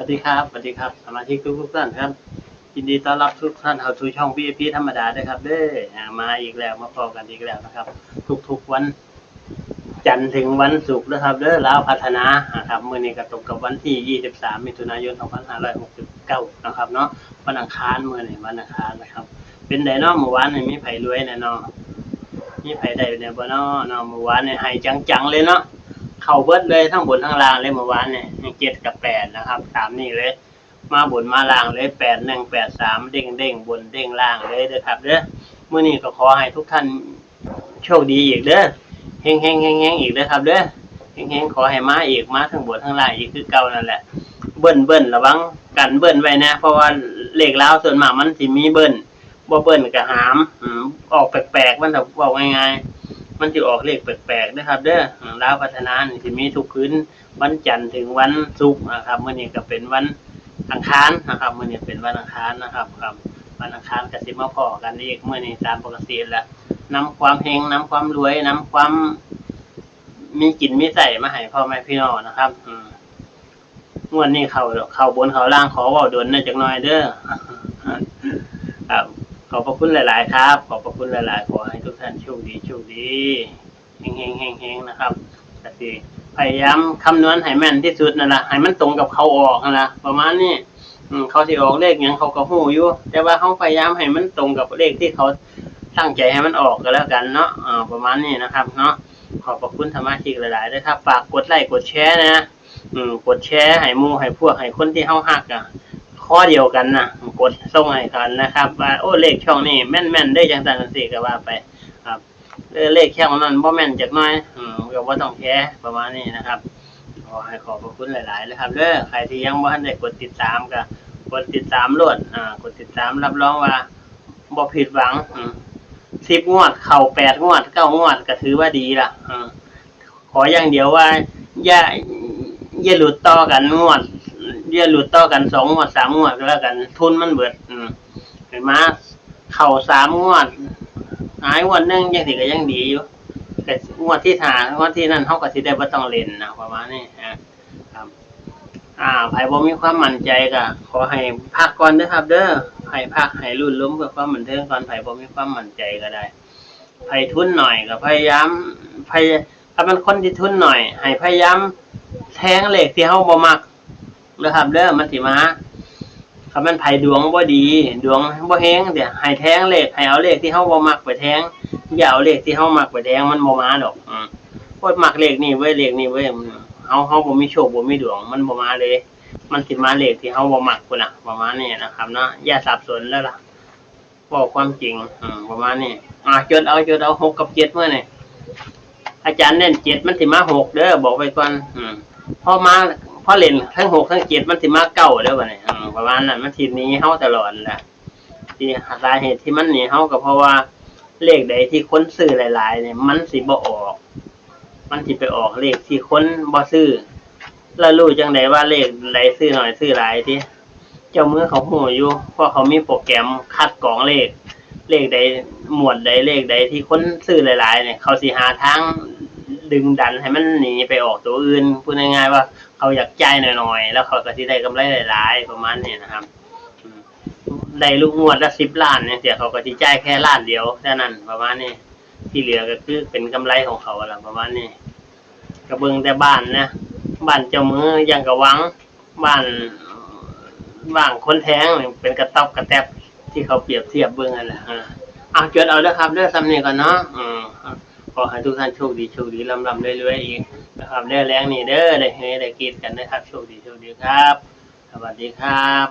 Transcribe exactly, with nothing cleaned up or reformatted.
สวัสดีครับ สวัสดีครับ สมาชิกทุกๆท่านครับ ยินดีต้อนรับทุกท่านเข้าสู่ช่อง วี ไอ พี ธรรมดาด้วยครับเด้อ อ่า มาอีกแล้ว มาพบกันอีกแล้วนะครับ ทุกๆวันจันทร์ถึงวันศุกร์นะครับเด้อ ลาวพัฒนานะครับ มื้อนี้ก็ตรงกับวันที่ยี่สิบสาม มิถุนายน สองพันห้าร้อยหกสิบเก้านะครับเนาะ วันอังคาร มื้อนี้วันอังคารนะครับ เป็นไดเนาะ มื้อวานนี่มีไผรวยแน่เนาะ มีไผได้แน่บ่เนาะ เนาะ มื้อวานนี่ให้จังๆเลยเนาะ เข้าเบิดเลยทั้งบนทั้งล่างเลยมื้อวานนี่ เจ็ดกับแปดนะครับ ตามนี้เลย มาบนมาล่างเลย แปดหนึ่ง แปดสาม เด้งๆ บนเด้งล่างเลยเด้อครับเด้อ มื้อนี้ก็ขอให้ทุกท่านโชคดีอีกเด้อ เฮงๆๆๆ อีกเด้อครับเด้อ เฮงๆ ขอให้มาอีก มาทั้งบนทั้งล่างอีกคือเก่านั่นแหละ เบิ้ลๆ ระวังกันเบิ้ลไว้นะ เพราะว่าเลขลาวส่วนมากมันสิมีเบิ้ล บ่เบิ้ลก็หาม อืม ออกแปลกๆ มันจะเว้าง่ายๆ มันสิออกเลขแปลกๆ เด้อครับเด้อ อืม ลาวพัฒนานี่สิมีทุกคืน วันจันทร์ถึงวันศุกร์นะครับ มื้อนี้ก็เป็นวันอังคารนะครับ มื้อนี้เป็นวันอังคารนะครับ ครับ วันอังคารก็สิมาพ้อกันอีก มื้อนี้ตามปกติแหละ นำความเฮง นำความรวย นำความมีกินมีใช้มาให้พ่อแม่พี่น้องนะครับ อืม งวดนี้เข้า เข้าบนเข้าล่าง ขอเว้าดนแหน่จักหน่อยเด้อ ครับ ขอบพระคุณหลายๆครับ ขอบพระคุณหลายๆ ขอให้ทุกท่านโชคดี โชคดี เฮงๆๆๆ นะครับ ก็สิพยายามคำนวณให้แม่นที่สุดนั่นล่ะ ให้มันตรงกับเขาออกนั่นล่ะ ประมาณนี้ อืม เขาสิออกเลขหยังเขาก็ฮู้อยู่ แต่ว่าเขาพยายามให้มันตรงกับเลขที่เขาตั้งใจให้มันออกก็แล้วกันเนาะ อ่า ประมาณนี้นะครับเนาะ ขอบพระคุณสมาชิกหลายๆเด้อครับ ฝากกดไลค์กดแชร์นะ อืม กดแชร์ให้หมู่ให้พวกให้คนที่เฮาฮักอะ คอเดียวกันนะ กดส่งให้กันนะครับ ว่า โอ้ เลขช่องนี้แม่นๆเด้อ จังซั่นจังซี่ก็ว่าไป ครับ เออ เลขช่องนั้นบ่แม่นจักหน่อย อืม ก็บ่ต้องแชร์ ประมาณนี้นะครับ ขอให้ขอบพระคุณหลายๆเลยครับเด้อ ใครที่ยังบ่ทันได้กดติดตามก็กดติดตามโลด อ่า กดติดตาม รับรองว่าบ่ผิดหวัง อืม สิบงวดเข้าแปดงวด เก้างวดก็ถือว่าดีละ อืม ขออย่างเดียวว่า อย่า อย่าหลุดต่อกันงวด อย่าหลุดต่อกันสองงวด สามงวดก็แล้วกัน ทุนมันเบิด อืม ให้มาเข้าสามงวด หายงวดหนึ่งจังซี้ก็ยังดีอยู่ ก็งวดที่ห้า งวดที่นั่นเฮาก็สิได้บ่ต้องเล่นนะ ประมาณนี้ อ่า ครับ อ่า ไผบ่มีความมั่นใจก็ขอให้พักก่อนเด้อครับเด้อ ให้พัก ให้ลุ้นลมเพื่อความบันเทิงก่อน ไผบ่มีความมั่นใจก็ได้ ไผทุนหน่อยก็พยายาม พยา- ถ้ามันคนที่ทุนหน่อย ให้พยายามแทงเลขที่เฮาบ่มักเด้อครับเด้อ มันสิมา คันมันไผดวงบ่ดี ดวงบ่แฮง เดี๋ยวให้แทงเลข ให้เอาเลขที่เฮาบ่มักไปแทง อย่าเอาเลขที่เฮามักไปแทง มันบ่มาดอก อืม โอ๊ย มักเลขนี้เว้ย เลขนี้เว้ย เฮา เฮาบ่มีโชค บ่มีดวง มันบ่มาเลย มันสิมาเลขที่เฮาบ่มักพุ้นน่ะ ประมาณนี้นะครับเนาะ อย่าสับสนเด้อล่ะ เว้าความจริง อืม ประมาณนี้ อ่า จดเอา จดเอา หกกับเจ็ดมื้อนี่ อาจารย์เน้นเจ็ด มันสิมาหกเด้อ บอกไว้ก่อน อืม พอมา พอเล่นทั้งหกทั้งเจ็ด มันสิมาเก้าเด้อบัดนี้ อืม ประมาณนั้น มันสิหนีเฮาตลอดนั่นล่ะ ที่สาเหตุที่มันหนีเฮาก็เพราะว่าเลขใดที่คนซื้อหลายๆเนี่ย มันสิบ่ออก มันสิไปออกเลขที่คนบ่ซื้อ แล้วรู้จังใดว่าเลขใดซื้อหน่อยซื้อหลายติ เจ้ามือเขาฮู้อยู่ เพราะเขามีโปรแกรมคัดกรองเลข เลขใด หมวดใด เลขใดที่คนซื้อหลายๆเนี่ย เขาสิหาทางดึงดันให้มันหนีไปออกตัวอื่น พูดง่ายๆว่าเขาอยากจ่ายหน่อยๆ แล้วเขาก็สิได้กำไรหลายๆ ประมาณนี้นะครับ อืม ได้ลูกงวดละสิบล้านจังซี้ เขาก็สิจ่ายแค่ล้านเดียวเท่านั้น ประมาณนี้ ที่เหลือก็คือเป็นกำไรของเขาล่ะ ประมาณนี้ ก็เบิ่งแต่บ้านนะ บ้านเจ้ามือยังกะหวัง บ้าน บ้านคนแทงนี่เป็นกระต๊อบกระแต๊บ ที่เขาเปรียบเทียบเบิ่งนั่นแหละ อ่า เอา จดเอาเด้อครับเด้อ ส่ำนี้ก่อนเนาะ อืม ขอให้ทุกท่านโชคดี โชคดี ร่ำๆรวยๆอีกนะครับ เด้อ แลงนี้เด้อ ได้เฮได้กรี๊ดกันนะครับ โชคดี โชคดีครับ สวัสดีครับ